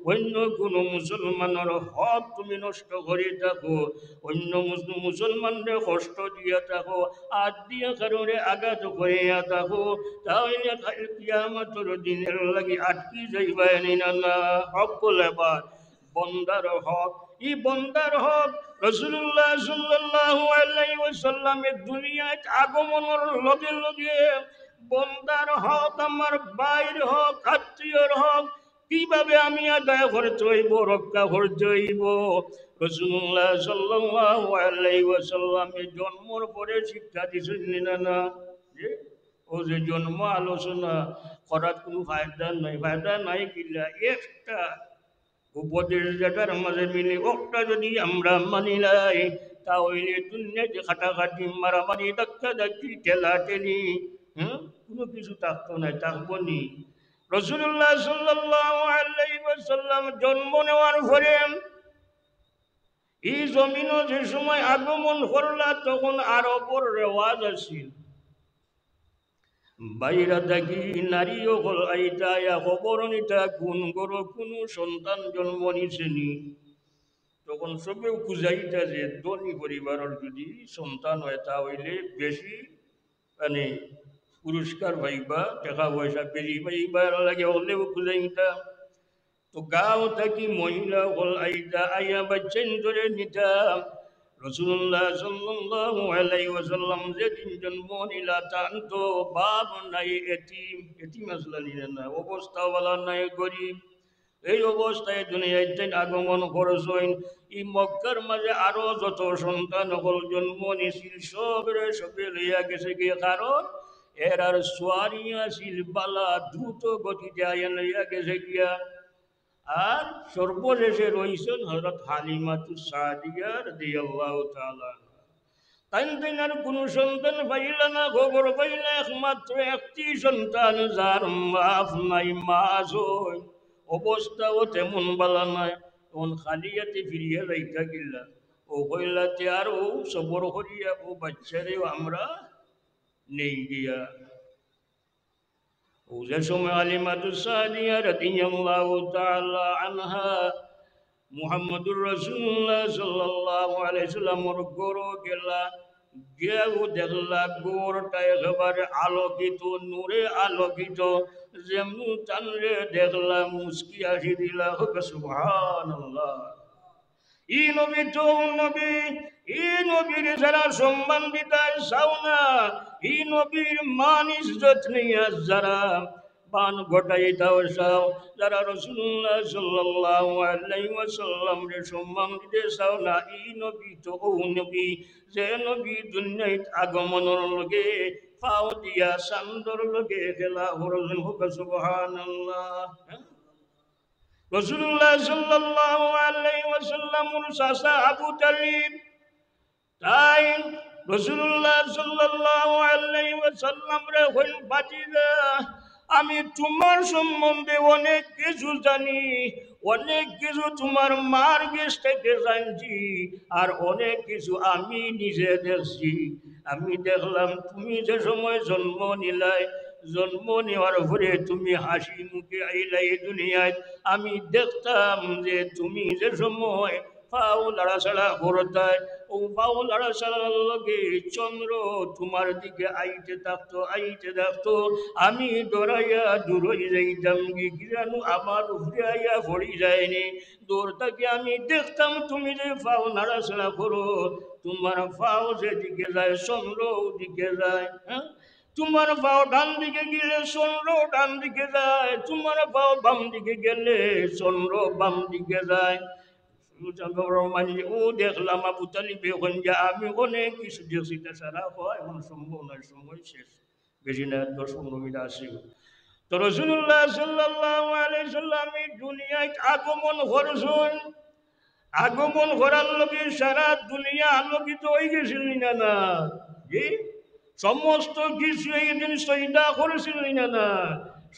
অইন্য কুনু মুসলমানর হক তুমি নষ্ট করি থাকো, অইন্য মুস-, মুসলমানরে কষ্ট দিয়া থাকো, আত দিয়া কারুরে আঘাত করিয়া থাকো, তাইলে কাইল কিয়ামতর দিন এর লাগি আটকি যাইবায় নি না, না? হক বলে বার বন্দার হক, ই বন্দার হক। রাসুলুল্লাহ সাল্লাল্লাহু আলাইহি ওয়াসাল্লামে দুনিয়াত আগমনর লগে লগে বন্দার হক, আমার ভাইর হক, আত্মীয়র হক, কিভাবে আমি আদায় করতে অইবো, রক্ষা করতে অইবো? রাসুলুল্লাহ সাল্লাল্লাহু আলাইহি ওয়াসাল্লামে জন্মর পরে শিক্ষা দিছইন নি না, না? যে, অউ যে জন্ম আলোচনা করার কুনু ফায়দা নাই, ফায়দা নাই কিলা? একটা উপদেশ যেটার মাঝে মিলে, অটা যদি আমরা মানিলাই, তাইলে দুনিয়াত কাটাকাটি, মারামারি, ধাক্কাধাক্কি, ঠেলাঠেলি, হুম, কুনু কিছু থাকতো নায়, থাকবো নি? রাসুলুল্লাহ সাল্লাল্লাহু আলাইহি ওয়াসাল্লাম জন্ম নেওয়ার পরে ই জমিনো যে সময় আগমন করলা, তখন আরবর রেওয়াজ আছিল, বাইরা থাকি নারী অকল আইতা, আইয়া খবর নিতা কুন ঘরো কুনু সন্তান জন্ম নিছে নি। তখন সবেউ খুজাইতা যে ধনী পরিবারর যদি সন্তান অয়, তা অইলে বেশি মানে পুরস্কার পাইবা, টেকা পয়সা বেশি পাইবা, এর লাগি অকলেউ খুজাইতা। তো গাঁও থাকি মহিলা অকল আইতা, আইয়া বাইচ্চাইন্তরে নিতা। রাসুলুল্লাহ সাল্লাল্লাহু আলাইহি ওয়াসাল্লাম যেদিন জন্ম নিলা, তান তো বাপ নাই, এতিম, এতিম আছলা নি না, অবস্থা ভালা নাই, গরিব। এই অবস্থায় দুনিয়াত আগমন করছইন। ই মক্কার মাঝে আরো যত সন্তান অকল জন্ম নিছিল, সবরে সবে লইয়া গেছে গিয়া, কারণ এরার সওয়ারি আছিল ভালা, দ্রুত গতিতে আইয়া লইয়া গেছে গিয়া। আর সর্বশেষে রইছইন হযরত হালিমাতুস সাদিয়া রাদিয়াল্লাহু তাআলা আনহা। তাইন, তাইন আর কুনু সন্তান পাইলা না, খবর পাইলা, একমাত্র একটি সন্তান যার বাপ নাই, মা আছে, অবস্থাও তেমন ভালা নাই। তখন খালি আতে ফিরিয়া যাইতা কিলা? অউ কইলা তে আর অউ সবর করিয়া অউ বাইচ্চারেও আমরা নেই গিয়া। অউ যে সময় হালিমাতুস সাদিয়া রাদিয়াল্লাহু তাআলা আনহা মুহাম্মদুর রাসুলুল্লাহ সাল্লাল্লাহু আলাইহি ওয়াসাল্লামর ঘরো গেলা, গিয়াউ দেখলা ঘরটা একেবারে আলোকিত, নূরে আলোকিত, যেমন তানরে দেখলা মুচকি হাসি দিলা, সুবহানাল্লাহ। ই নবী তো অউ নবী, ই নবীর যারা সম্মান দিতায় চাও না, ই নবীর মান ইজ্জত নিয়া যারা মান ঘটাইতায় চাও, যারা রাসুলুল্লাহ সাল্লাল্লাহু আলাইহি ওয়াসাল্লামরে সম্মান দিতে চাও না, ই নবী তো অউ নবী, যে নবী দুনিয়াত আগমনর লগে পাও দিয়া চান্দর লগে খেলা করইন, সুবহানাল্লাহ। রাসুলুল্লাহ সাল্লাল্লাহু আলাইহি ওয়াসাল্লামর চাচা আবু তালিব, তাইন রাসুলুল্লাহ সাল্লাল্লাহু আলাইহি ওয়াসাল্লামরে কইন, ভাতিজা, আমি তুমার সম্বন্ধে অনেক কিছু জানি, অনেক কিছু তুমার মার গেছ থাকি জানছি, আর অনেক কিছু আমি নিজে দেখছি। আমি দেখলাম তুমি যে সময় জন্ম নিলায়, জন্ম নেওয়ার পরে তুমি হাসি মুখে আইলায় দুনিয়াত। আমি দেখতাম যে তুমি যে সময় পাও লাড়াচাড়া করতায়, অউ পাও লাড়াচাড়ার লগে চন্দ্র তুমার দিকে আইতে থাকতো, আইতে থাকতো। আমি ডরাইয়া দূর অই যাইতাম, কি, কি জানু আমার উপরে আইয়া পড়ি যায়নি। দূর থাকি আমি দেখতাম তুমি যে পাও নাড়াচাড়া করো, তুমার পাও যেদিকে যায় চন্দ্র ওদিকে যায়। হ্যাঁ, তুমার পাও ডান দিকে গেলে চন্দ্র ডান দিকে যায়, তুমার পাও বাম দিকে গেলে চন্দ্র বাম দিকে যায়। সুতরাং মানে, ও দেখলাম আবু তালিবে কইন যে আমি অনেক কিছু দেখছি, ইটা সারা কওয়া এখন সম্ভব নয়, সময় শেষ, বেশি না, দশ পনেরো মিনিট আছে। তো রাসূলুল্লাহ সাল্লাল্লাহু আলাইহি সাল্লাম এই দুনিয়াত আগমন করছইন, আগমন করার লগে সারা দুনিয়া আলোকিত অই গেছিল নি না, না? জি, সমস্ত কিছু এই দিন সইদা করছিল নি না, না?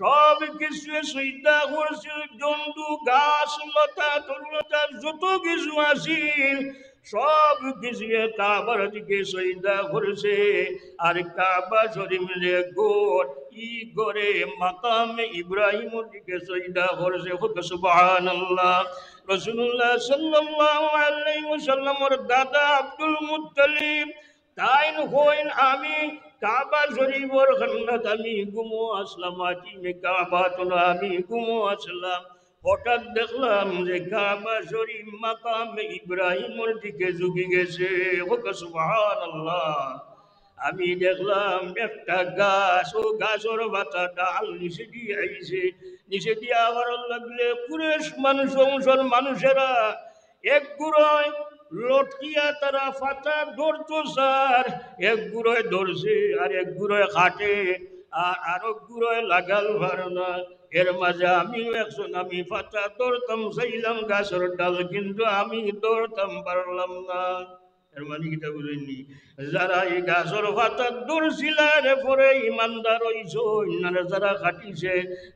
সব কিছু সইদা করছিল, জন্তু, গাছ, লতা, তরুলতা যত কিছু আছিল, সব কিছু কাবার দিকে সইদা করছে। আর কাবা শরীফ যে ঘর, ই ঘরে মাকামে ইব্রাহিমর দিকে সইদা করছে। কউক্কা সুবহানাল্লাহ। রাসূলুল্লাহ সাল্লাল্লাহু আলাইহি ওয়াসাল্লামর দাদা আব্দুল মুত্তালিব তাইন কইন, আমি কাবা শরীফর কান্দাত আমি ঘুমো আছলাম, হাতিমে কাবাত আমি ঘুমো আছলাম। হঠাৎ দেখলাম যে কাবা শরীফ মাকামে ইব্রাহিমর দিকে ঝুঁকি গেছে। কউক্কা সুবহানাল্লাহ। আমি দেখলাম একটা গাছ, অউ গাছর পাতা ডাল নিচেদি আইছে, নিচেদি আবার লাগলে কুরেশ মানুষ, বংশর মানুষেরা এক গুরুয় লটকিয়া তারা পাতা ধরতো চার, এক গুরুয় ধরছে আর এক গুরুয় কাটে, আর আরক গুরুয় লাগাল পার না। এর মাঝে আমিও একজন, আমি পাতা ধরতাম চাইলাম গাছর ডাল, কিন্তু আমি ধরতাম পারলাম না। এর মানে কিতা বুঝইননি? যারা এই গাছর পাতা ধরছিলা, এর পরে ইমানদার অইছইন, আর যারা কাটিছে,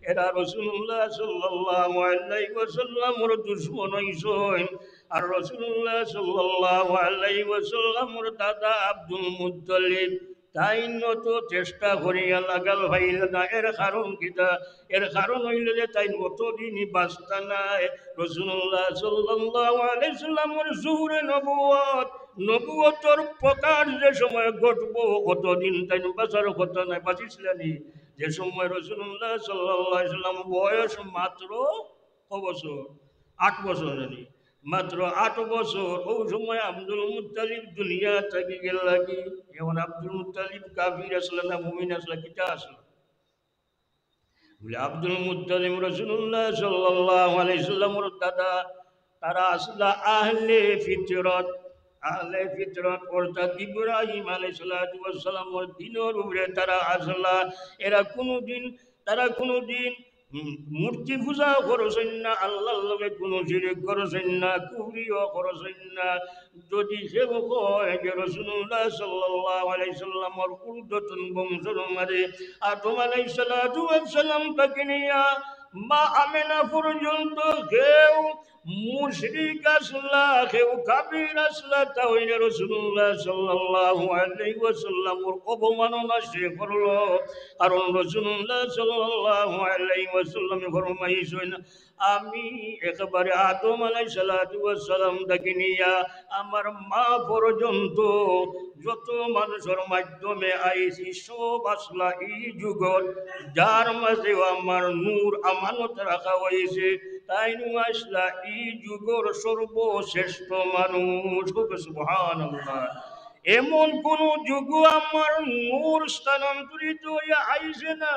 এরা রাসূলুল্লাহ সাল্লাল্লাহু আলাইহি ওয়াসাল্লামর দুশমন অইছইন। আর রাসূলুল্লাহ সাল্লাল্লাহু আলাইহি ওয়াসাল্লামর দাদা আব্দুল মুত্তালিব, তাইন অত চেষ্টা করিয়া লাগাল পাইলা না। এর কারণ কিতা? এর কারণ অইলো যে তাইন অতদিন বাঁচতা নায়। রাসূলুল্লাহ সাল্লাল্লাহু আলাইহি সাল্লামর জুহুরে নবুয়ত, নবুয়তর প্রকাশ যে সময় ঘটবো, অতদিন তাইন বাঁচার কথা নায়। বাঁচিছিলা নি? যে সময় রাসূলুল্লাহ সাল্লাল্লাহু আলাইহি সাল্লাম বয়স মাত্র ক বছর? আট বছর জানি, মাত্র আট বছর। অউ সময় আব্দুল মুত্তালিব দুনিয়া থাকি গেলা গি। এখন আব্দুল মুত্তালিব কাফির আছলা না মুমিন আছলা, কিতা আছলা? বলে, আব্দুল মুত্তালিব রাসূলুল্লাহ সাল্লাল্লাহু আলাইহি সাল্লামর দাদা, তারা আছলা আহলে ফিতরত। আহলে ফিতরত অর্থাৎ ইব্রাহিম আলাইহিস সালাতু ওয়াস সালামর দ্বীনর উপরে তারা আছলা। এরা কুনুদিন, তারা কুনুদিন, হুম, মূর্তি পূজা করছইন না, আল্লাহর লগে কুনু শিরিক করছইন না, কুফরিও করছইন না। যদি কেউ কয় যে রাসূলুল্লাহ সাল্লাল্লাহু আলাইহি সাল্লামর ঊর্ধ্বতন বংশর মাঝে আদম আলাইহিস সালাতু ওয়াস সালাম থাকি নিয়া মা আমেনা পর্যন্ত কেউ মুশরিক আছলা, কেউ কাফির আছলা, তা অইলে রাসূলুল্লাহ সাল্লাল্লাহু আলাইহি ওয়াসাল্লামর অবমাননা সে করলো। কারণ রাসূলুল্লাহ সাল্লাল্লাহু আলাইহি ওয়াসাল্লামে ফরমাইছইন, আমি একবারে আদম আলাইহিস সালাতু ওয়াস সালাম থাকি নিয়া আমার মা পর্যন্ত যত মানুষর মাধ্যমে আইছি, সব আছলা ই যুগর, যার মাঝেও আমার নূর আমানত রাখা অইছে, তাইনও আছলা ই যুগর সর্বশ্রেষ্ঠ মানুষ। কউক্কা সুবহানাল্লাহ। এমন কুনু যুগও আমার নূর স্থানান্তরিত অইয়া আইছে না।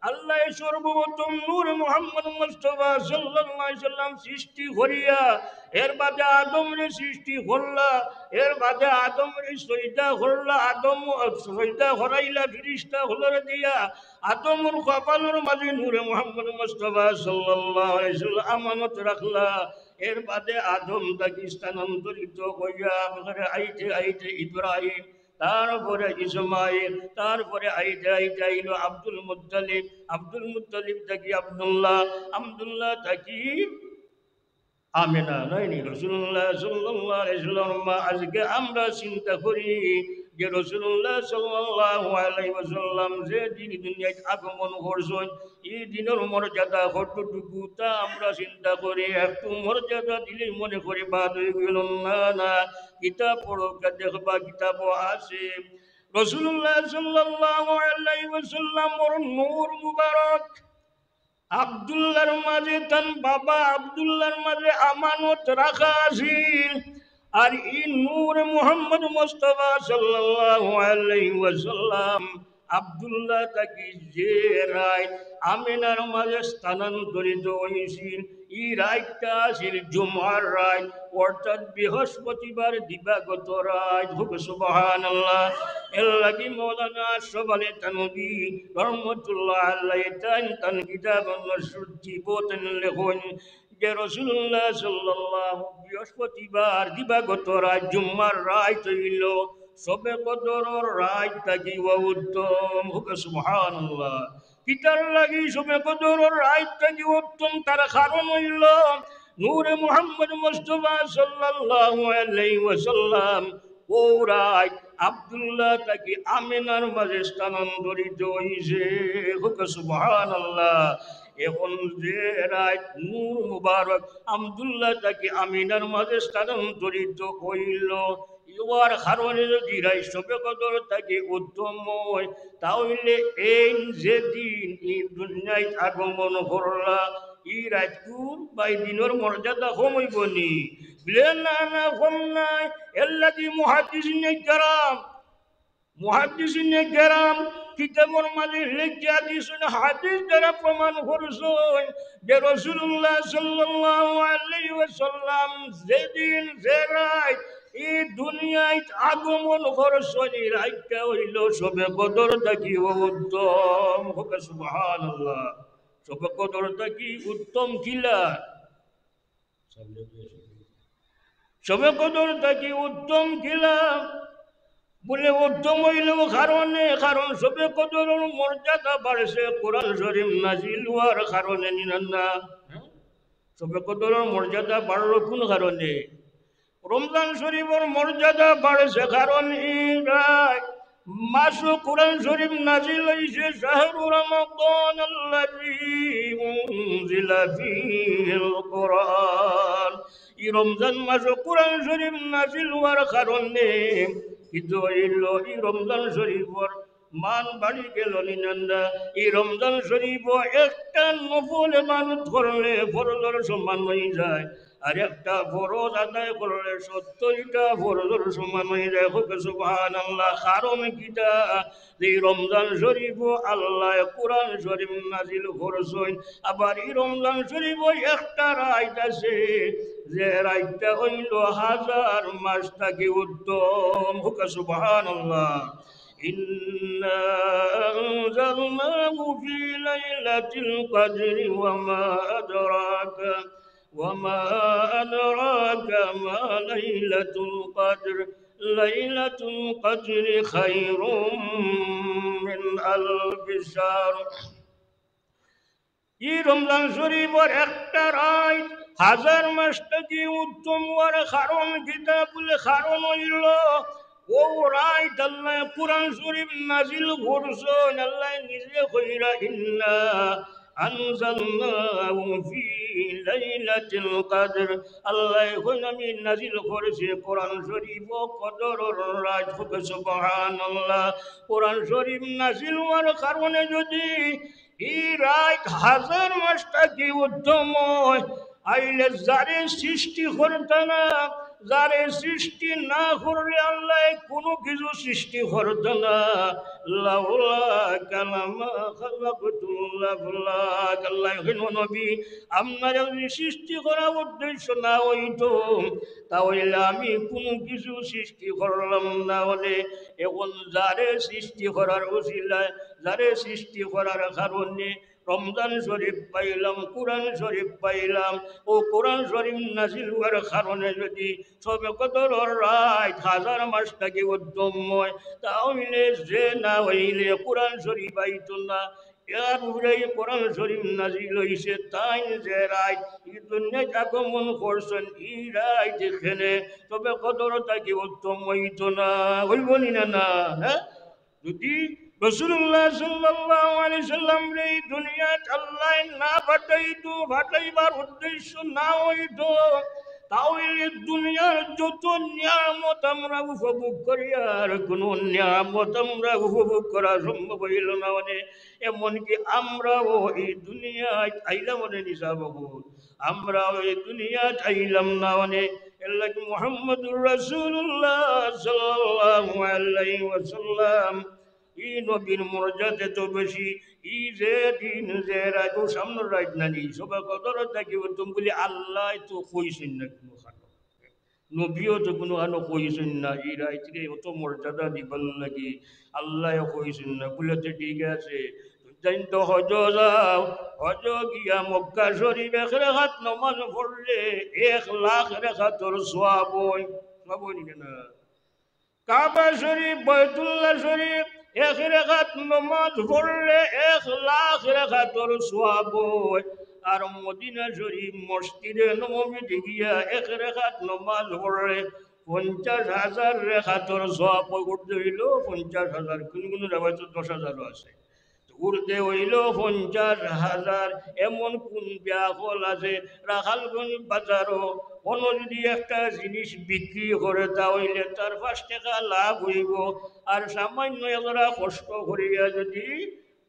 আল্লায় সর্বপ্রথম নূরে মুহাম্মদ মুস্তাফা সাল্লাল্লাহু আলাইহি সাল্লাম সৃষ্টি করিয়া, এর বাদে আদমরে সৃষ্টি করলা, এর বাদে আদমরে সইদা করলা, আদম সইদা করাইলা ফিরিস্তা অকলরে দিয়া, আদমর কপালর মাঝে নূরে মুহাম্মদ মুস্তাফা সাল্লাল্লাহু আলাইহি সাল্লাম আমানত রাখলা। এর বাদে আদম থাকি স্থানান্তরিত অইয়া আইতে আইতে ইব্রাহিম, তারপরে ইসমাইল, তারপরে আইতে আইতে আইলো আব্দুল মুত্তালিব, আব্দুল মুত্তালিব থাকি আব্দুল্লাহ, আব্দুল্লাহ থাকি আমেনা, নায়নি? রাসূলুল্লাহ সাল্লাল্লাহু আলাইহি ওয়াসাল্লামর মা। আজকে আমরা চিন্তা করি যে রাসূলুল্লাহ সাল্লাল্লাহু আলাইহি ওয়াসাল্লাম যে দিন দুনিয়াত আগমন করছইন, ই দিনর মর্যাদা কতটুকু, তা আমরা চিন্তা করি। একটু মর্যাদা দিলেই মনে করি বাদ অইগেল। না, না, কিতাব পড়ো, দেখবা কিতাবো আছে। রাসূলুল্লাহ সাল্লাল্লাহু আলাইহি ওয়াসাল্লামর নূর মুবারক আব্দুল্লাহর মাঝে, তান বাবা আব্দুল্লাহর মাঝে আমানত রাখা আছিল। আর ই নূর মুহাম্মদ মুস্তাফা সাল্লাল্লাহু আলাইহি ওয়াসাল্লাম আব্দুল্লাহ থাকি যে রাইত আমিনার মাঝে স্থানান্তরিত অইছিল, ই রাইতটা আছিল জুমার রাইত, অর্থাৎ বৃহস্পতিবার দিবাগত রাইত। কউক্কা সুবহানাল্লাহ। এর লাগি মৌলানা আশরাফ আলী থানভী রহমতুল্লাহ আলাইহি তান, তান কিতাব নজরুল জীবন লেখইন যে রাসূলুল্লাহ সাল্লাল্লাহু, বৃহস্পতিবার দিবাগত রাইত, জুম্মার রাইত অইলো শবে কদরর রাইত থাকিও উত্তম। কউক্কা সুবহানাল্লাহ। কিতার লাগি শবে কদরর রাইত থাকিও উত্তম? তার কারণ অইলো নূরে মুহাম্মদ মুস্তাফা সাল্লাল্লাহু আলাইহি ওয়াসাল্লাম অউ রাইত আব্দুল্লাহ থাকি আমিনার মাঝে স্থানান্তরিত অইছে। কউক্কা সুবহানাল্লাহ। এখন যে রাইত নূর মুবারক আব্দুল্লাহ থাকি আমিনার মাঝে স্থানান্তরিত অইলো, ইওয়ার কারণে যদি রাইত শবে কদর থাকি উত্তম অয়, তা অইলে এইন যেদিন ই দুনিয়াত আগমন করলা, ই রাইতকুর বা ই দিনর মর্যাদা কম অইবো নি? বলে, না, না, কম নায়। এর লাগি মুহাদ্দিসিনে কেরাম, মুহাদ্দিসিনে কেরাম কিতাবর মাঝে লেখিয়া দিছইন, হাদিস দ্বারা প্রমাণ করছইন যে রাসূলুল্লাহ সাল্লাল্লাহু আলাইহি ওয়াসাল্লাম যেদিন যে রাইত ই দুনিয়াত আগমন করছইন, ই রাইতটা অইলো শবে কদর থাকিও উত্তম। কউক্কা সুবহানাল্লাহ। শবে কদর থাকি উত্তম কিলা? শবে কদর থাকি উত্তম কিলা? বলে, উত্তম অইলো কারণে, কারণ শবে কদরর মর্যাদা বাড়ছে কোরআন শরীফ নাজিল অওয়ার কারণে, নি না? শবে কদরর মর্যাদা বাড়লো কুন কারণে? রমজান শরীফর মর্যাদা বাড়ছে কারণ ই রাইত মাসো কোরআন শরীফ নাজিল অইছে, شهر رمضان الذي أنزل فيه القرآن। ই রমজান মাসো কোরআন শরীফ নাজিল অওয়ার কারণে কিতা অইলো? ই রমজান শরীফর মান বাড়ি গেল নি না? ই রমজান শরীফো একটা নফল ইবাদত করলে ফরজর সমান অই যায়, আর একটা ফরজ আদায় করলে সত্তরটা ফরজর সমান অই যায়। কউক্কা সুবহানাল্লাহ। কারণ কিতা? যে ই রমজান শরীফো আল্লায় কোরআন শরীফ নাজিল করছইন, আবার ই রমজান শরীফো একটা রাইত আছে, যে রাইতটা অইলো হাজার মাস থাকি উত্তম। কউক্কা সুবহানাল্লাহ। إنا أنزلناه في ليلة القدر وما أدراك، وما أدراك ما ليلة القدر، ليلة القدر خير من ألف شهر। ই রমজান শরীফর একটা রাইত হাজার মাস থাকি উত্তম অওয়ার কারণ কিতা? বলে, কারণ অইলো অউ রাইত আল্লায় কোরআন শরীফ নাজিল করছইন। আল্লায় নিজে কইরা, إنا أنزلناه في ليلة القدر। আল্লায় কইন, আমি নাজিল করছি কোরআন শরীফ কদরর রাইত। কউক্কা সুবহানাল্লাহ। কোরআন শরীফ নাজিল অওয়ার কারণে যদি ই রাইত হাজার মাস থাকি উত্তম অয়, আইলে যারে সৃষ্টি করতা না, যারে সৃষ্টি না করলে আল্লায় কুনু কিছু সৃষ্টি করতা না। লাউলাকা লামা খালাকতুল আফলাক। আল্লায় কইন, নবী, আপনারে যদি সৃষ্টি করার উদ্দেশ্য না অইতো, তা অইলে আমি কুনু কিছু সৃষ্টি করলাম না। অনে এখন যারে সৃষ্টি করার উসিলায়, যারে সৃষ্টি করার কারণে রমজান শরীফ পাইলাম, কোরআন শরীফ পাইলাম। অউ কোরআন শরীফ নাজিল অওয়ার কারণে যুদি শবে কদরর রাইত হাজার মাস থাকি উত্তম অয়, তা অইলে যে না অইলে কোরআন শরীফ আইতো না। এর উপরে ই কোরআন শরীফ নাজিল অইছে, তাইন যে রাইত ই দুনিয়াত আগমন করছইন, ই রাইত কেনে শবে কদর থাকি উত্তম অইতো না, অইবো নি না? না, হ্যাঁ? যুদি রাসূলুল্লাহ সাল্লাল্লাহু আলাইহি সাল্লামরে ই দুনিয়াত আল্লায় না পাঠাইতো, পাঠাইবার উদ্দেশ্য না অইতো, তা অইলে দুনিয়ার যত নিয়ামত আমরা উপভোগ করি, আর কুনু নিয়ামত আমরা উপভোগ করা সম্ভব অইলো না। মানে, এমনকি আমরাও ই দুনিয়াত আইলাম, মানে, নিশা বাবু, আমরাও ই দুনিয়াত আইলাম না। মানে, এর লাগি মুহাম্মদুর রাসূলুল্লাহ সাল্লাল্লাহু আলাইহি ওয়াসাল্লাম, ই নবীর মর্যাদা তো বেশি, ই যে দিন যে রাইত, অউ সামনর রাইত নানি, শবে কদর থাকি উত্তম বুলি আল্লায় তো কইছইন না কুনুখানো। নবীও তো কুনুখানো কইছইন না, ই রাইতরে অত মর্যাদা দিবার লাগি আল্লায় কইছইন না। বুলে, তে ঠিক আছে, তুমরা তো হজো যাও, হজো গিয়া মক্কা শরীফ এক রাকাত নমাজ পড়লে এক লাখ রাকাতর সওয়াব অয়। সওয়াব অয় নি না? কাবা শরীফ, বায়তুল্লাহ শরীফ, এক রাকাত নমাজ পড়লে এক লাখ রাকাতর সওয়াব অয়। আর মদিনা শরীফ, মসজিদে নববীত গিয়া এক রাকাত নমাজ পড়লে পঞ্চাশ হাজার রাকাতর সওয়াব অয়। উর্দু অইলো পঞ্চাশ হাজার, কুনু কুনু রেওয়ায়তো দশ হাজারও আছে। উর্দে অইলো পঞ্চাশ হাজার। এমন কুন বেআক্কল আছে, রাখালগঞ্জ বাজারো কুনু যুদি একটা জিনিস বিক্রি করে, তা অইলে তার পাঁচ টেকা লাভ অইবো। আর সামান্য এজরা কষ্ট করিয়া যুদি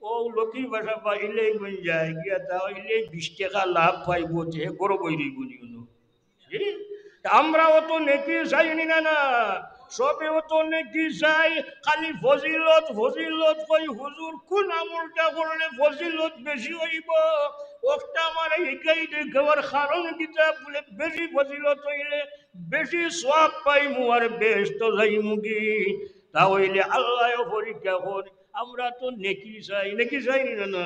অউ লক্ষ্মীর বাসা বা ইলাইগঞ্জ যায় গিয়া, তা অইলে বিশ টেকা লাভ পাইবো, তে গরব অই রইবো নি কুনু? জি? আমরাও তো নেকি চাই নি না, না? সবেও তো নেকি চাই, খালি ফজিলত, ফজিলত কই। হুজুর, কুন আমলটা করলে ফজিলত বেশি অইবো? অখটা আমারে হিকাই দেখাওয়ার কারণ কিতা? বুলে, বেশি ফজিলত অইলে বেশি সওয়াব পাইমু আর বেহেস্তো যাইমুগি। তা অইলে আল্লায়ও পরীক্ষা করে। আমরা তো নেকি চাই, নেকি চাই নি না, না?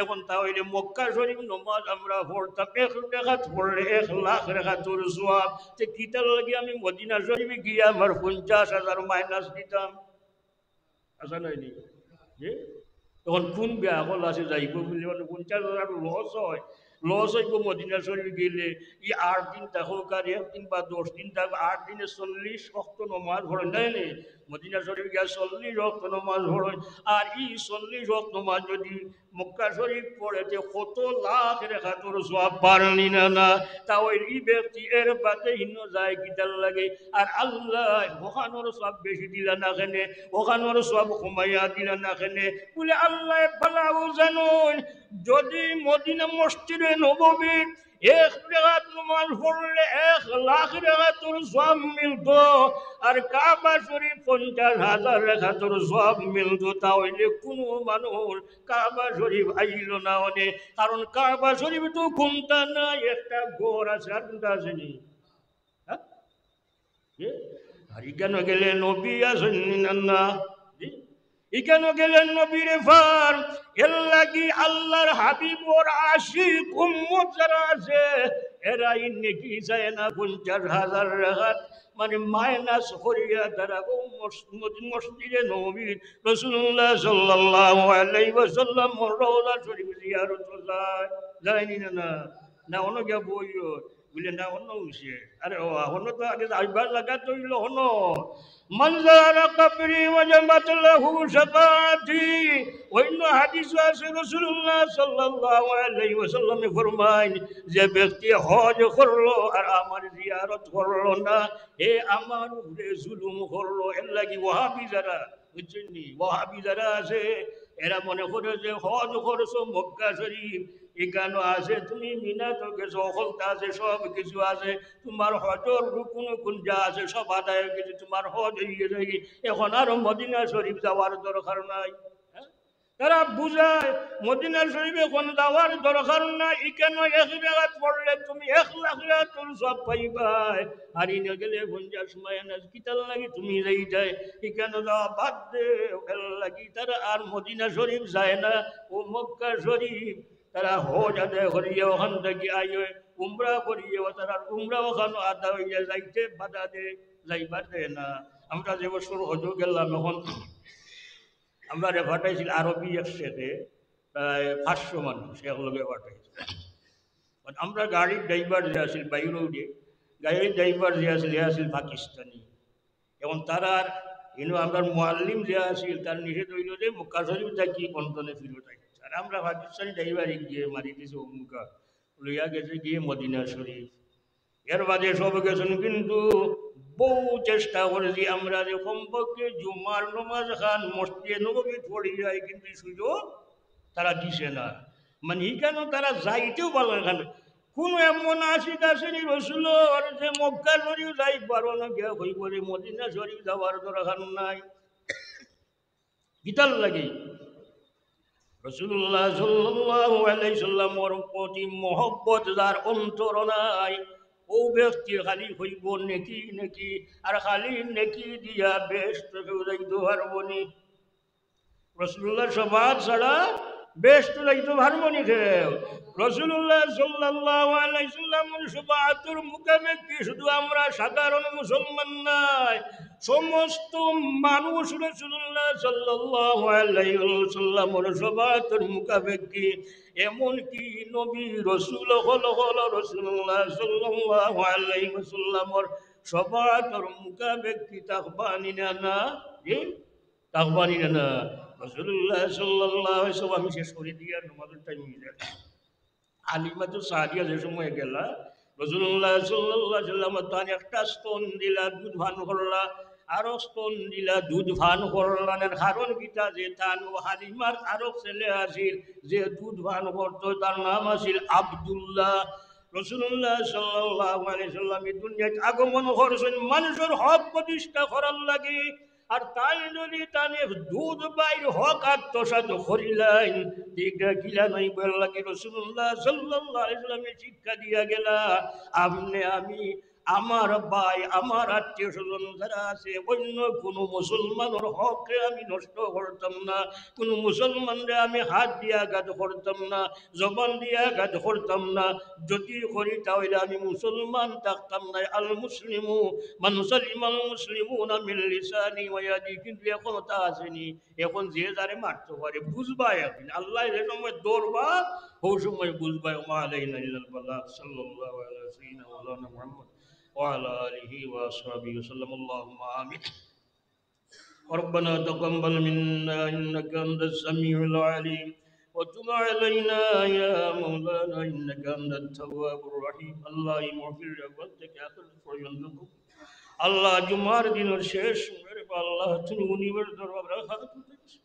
অখন তা অইলে মক্কা শরীফ নমাজ আমরা পড়তাম, এক রাকাত পড়লে এক লাখ রাকাতর সওয়াব। তে কিতার লাগি আমি মদিনা শরীফ গিয়া আমার পঞ্চাশ হাজার মাইনাস দিতাম? আছে না নি? জি? অখন কুন বেআক্কল আছে যাইবো বুলি, মানে, পঞ্চাশ হাজার লস অয়, লস অইবো মদিনা শরীফ গেলে। ই আট দিন থাকউক আর এক দিন বা দশ দিন থাকউক, আট দিনে চল্লিশ ওয়াক্ত নমাজ পড়ইন, নায় নি? মদিনা শরীফ গিয়া চল্লিশ ওয়াক্ত নমাজ পড়ইন। আর ই চল্লিশ ওয়াক্ত নমাজ যুদি মক্কা শরীফ পড়ে, তে কত লাখ রাকাতর সওয়াব পার নি না, না? তা অইলে ই ব্যক্তি এর বাদে হিনো যায় কিতার লাগি? আর আল্লায় অখানর সওয়াব বেশি দিলা না কেনে, অখানর সওয়াব কমাইয়া দিলা না কেনে? বুলে, আল্লায় ভালাউ জানইন, যুদি মদিনা মসজিদে নববীত এক রাকাত নমাজ পড়লে এক লাখ রাকাতর সওয়াব মিলতো, আর কাবা শরীফ পঞ্চাশ হাজার রাকাতর সওয়াব মিলতো, তা অইলে কুনু মানুষ কাবা শরীফ আইলো না অনে। কারণ কাবা শরীফ তো কুনটা নাই, একটা ঘর আছে, আর কুনটা আছে নি? হ্যাঁ? এ? আর ইখানো গেলে নবী আছইন নি না, না? জি? ইখানো গেলে নবীরে পার। এর লাগি আল্লার হাবিবর আশিক উম্মত যারা আছে, এরা ই নেকি চায় না, পঞ্চাশ হাজার রাকাত, মানে, মাইনাস করিয়া তারা অউ মস-, মস-, মসজিদে নববীত রাসূলুল্লাহ সাল্লাল্লাহু আলাইহি ওয়াসাল্লামর রওজা শরীফ জিয়ারত যায়। যায় নি না, না? না, অনো গিয়া বইও। বুলে, না, অনো অইছে। আরে, ও, অনো তো আগে যাইবার জাগা তো অইলো অনো। মান যারা কবরি ওয়াজাবাত লাহু শাফাআতি। অইন্য হাদিসও আছে, রাসূলুল্লাহ সাল্লাল্লাহু আলাইহি ওয়াসাল্লামে ফরমাইন, যে ব্যক্তি হজ করলো আর আমার জিয়ারত করলো না, হে আমার উপরে জুলুম করলো। এর লাগি ওয়াহাবি যারা, বুঝছইন নি? ওয়াহাবি যারা আছে, এরা মনে করে যে হজ করছো মক্কা শরীফ, ইখানো আছে, তুমি মিনাত গেছো, হকলতা আছে, সব কিছু আছে, তুমার হজর রুকুন উকুন যা আছে, সব আদায় অই গেছে, তুমার হজ অই গেছে। অখন আর মদিনা শরীফ যাওয়ার দরকার নাই। হ্যাঁ? তারা বুঝায়, মদিনা শরীফ অখন যাওয়ার দরকার নাই, ইখানো এক রাকাত পড়লে তুমি এক লাখ রাকাতুর সওয়াব পাইবায়। আর ইনো গেলে পঞ্চাশ মাইনাস, কিতার লাগি তুমি যাইতায়? ইখানো যাওয়া বাদ দেও। এর লাগি তারা আর মদিনা শরীফ যায় না, অউ মক্কা শরীফ। তারা হজ আদায় করিয়া অখান থাকি আয়, উমরা করিয়া, তারা উমরা অখানো আদায় অইয়া যাইতে বাধা দেয়, যাইবার দেয় না। আমরা যে বছর হজো গেলাম, অখন আমরারে পাঠাইছিল আরবি এক শেখে, প্রায় পাঁচশো মানুষ একলগে পাঠাইছিল। আর আমরা গাড়ির ড্রাইভার যে আছিল বাইরে উঠে, গাড়ির ড্রাইভার যে আছিল, হে আছিল পাকিস্তানি। অখন তারার ইনো আমরার মুআল্লিম যে আছিল, তার নিষেধ অইলো যে মক্কা শরীফ থাকি পন্টনে ফিরত আইতে। আর আমরা পাকিস্তানি ড্রাইভারে গিয়া মারি দিছে অমুকা, লইয়া গেছে গিয়া মদিনা শরীফ। এর বাদে সব গেছইন, কিন্তু বউ চেষ্টা করছি আমরা যে কমপক্ষে জুমার নমাজ খান মসজিদে নববীত পড়ি যাই, কিন্তু সুযোগ তারা দিছে না। মানে, ইখানো তারা যাইতেও পারলো না। কুনু এমন আশিক আছে নি রসুলর যে মক্কা শরীফ যাই পারো না, গিয়া কইবো রে মদিনা শরীফ যাওয়ার দরকার নাই? কিতার লাগি? রাসূলুল্লাহ সাল্লাল্লাহু আলাইহি সাল্লামর প্রতি মহব্বত যার অন্তর নাই, অউ ব্যক্তি খালি কইবো নেকি, নেকি, আর খালি নেকি দিয়া বেহেস্তো কেউ যাইতো পারবো নি। রাসূলুল্লাহর শাফাআত ছাড়া বেহেস্তো যাইতো পারবো নি কেউ? রাসূলুল্লাহ সাল্লাল্লাহু আলাইহি সাল্লামর শাফাআতর মুখাপেক্ষী শুধু আমরা সাধারণ মুসলমান নায়, সমস্ত মানুষ রাসূলুল্লাহ সাল্লাল্লাহু আলাইহি ওয়াসাল্লামর শাফাআতর মুখাপেক্ষী। এমনকি নবী রাসূল হকল হকল রাসূলুল্লাহ সাল্লাল্লাহু আলাইহি ওয়াসাল্লামর শাফাআতর মুখাপেক্ষী থাকবা নি না? না? জি? থাকবা নি না? না। রাসূলুল্লাহ সাল্লাল্লাহু আলাইহি ওয়াসাল্লাম, আমি শেষ করি দিয়া নমাজর টাইম অই যায়। হালিমাতু সাদিয়া যে সময় গেলা, রাসূলুল্লাহ সাল্লাল্লাহু আলাইহি ওয়াসাল্লাম তান একটা স্তন দিলা, দুধ পান করলা, আরক স্তন দিলা, দুধ পান করলা। এর কারণ কিতা? যে তান অউ হালিমার আরক ছেলে আছিল, যে দুধ পান করতো, তার নাম আছিল আব্দুল্লাহ। রাসূলুল্লাহ সাল্লাল্লাহু আলাইহি ওয়াসাল্লাম এই দুনিয়াত আগমন করছইন মানুষর হক প্রতিষ্ঠা করার লাগি। আর তাইন যদি তানে দুধ ভাইর হক আত্মসাৎ করিলাইন, ইটা কিলা নয় বলার লাগি রাসূলুল্লাহ সাল্লাল্লাহু আলাইহি ওয়াসাল্লামে শিক্ষা দিয়া গেলা। আপনে আমি, আমার ভাই, আমার আত্মীয় স্বজন যারা আছে, অন্য কুনু মুসলমানর হকরে আমি নষ্ট করতাম না, কুনু মুসলমানরে আমি হাত দিয়া আঘাত করতাম না, জবান দিয়া আঘাত করতাম না। যদি করি, তাইলে আমি মুসলমান থাকতাম না। আল মুসলিমু মান সালিমাল মুসলিমুনা মিন লিসানি ওয়া ইয়াদি। কিন্তু এখন তা আছে নি। এখন যে যারে মারতো পারে, বুঝবা একদিন। আল্লায় যে সময় ধরবা, অউ সময় বুঝবা। ওয়া মা আলাইনা ইল্লাল বালাগ। সাল্লাল্লাহু আলা সাইয়্যিদিনা ওয়া মাওলানা মুহাম্মদ ওয়া আলা আলিহি ওয়া আসহাবিহি ওয়া সাল্লাম। আল্লাহুম্মা আমিন। ربنا تقبل منا إنك أنت السميع العليم وتب علينا يا مولانا إنك أنت التواب الرحيم. আল্লাহ, এই মাহফিল আউয়াল থাকি আখের পর্যন্ত কবুল। আল্লাহ, জুমার দিনর শেষ সময়, আল্লাহ, তুমি মুনিবের দরবারে হাত উঠাইছি।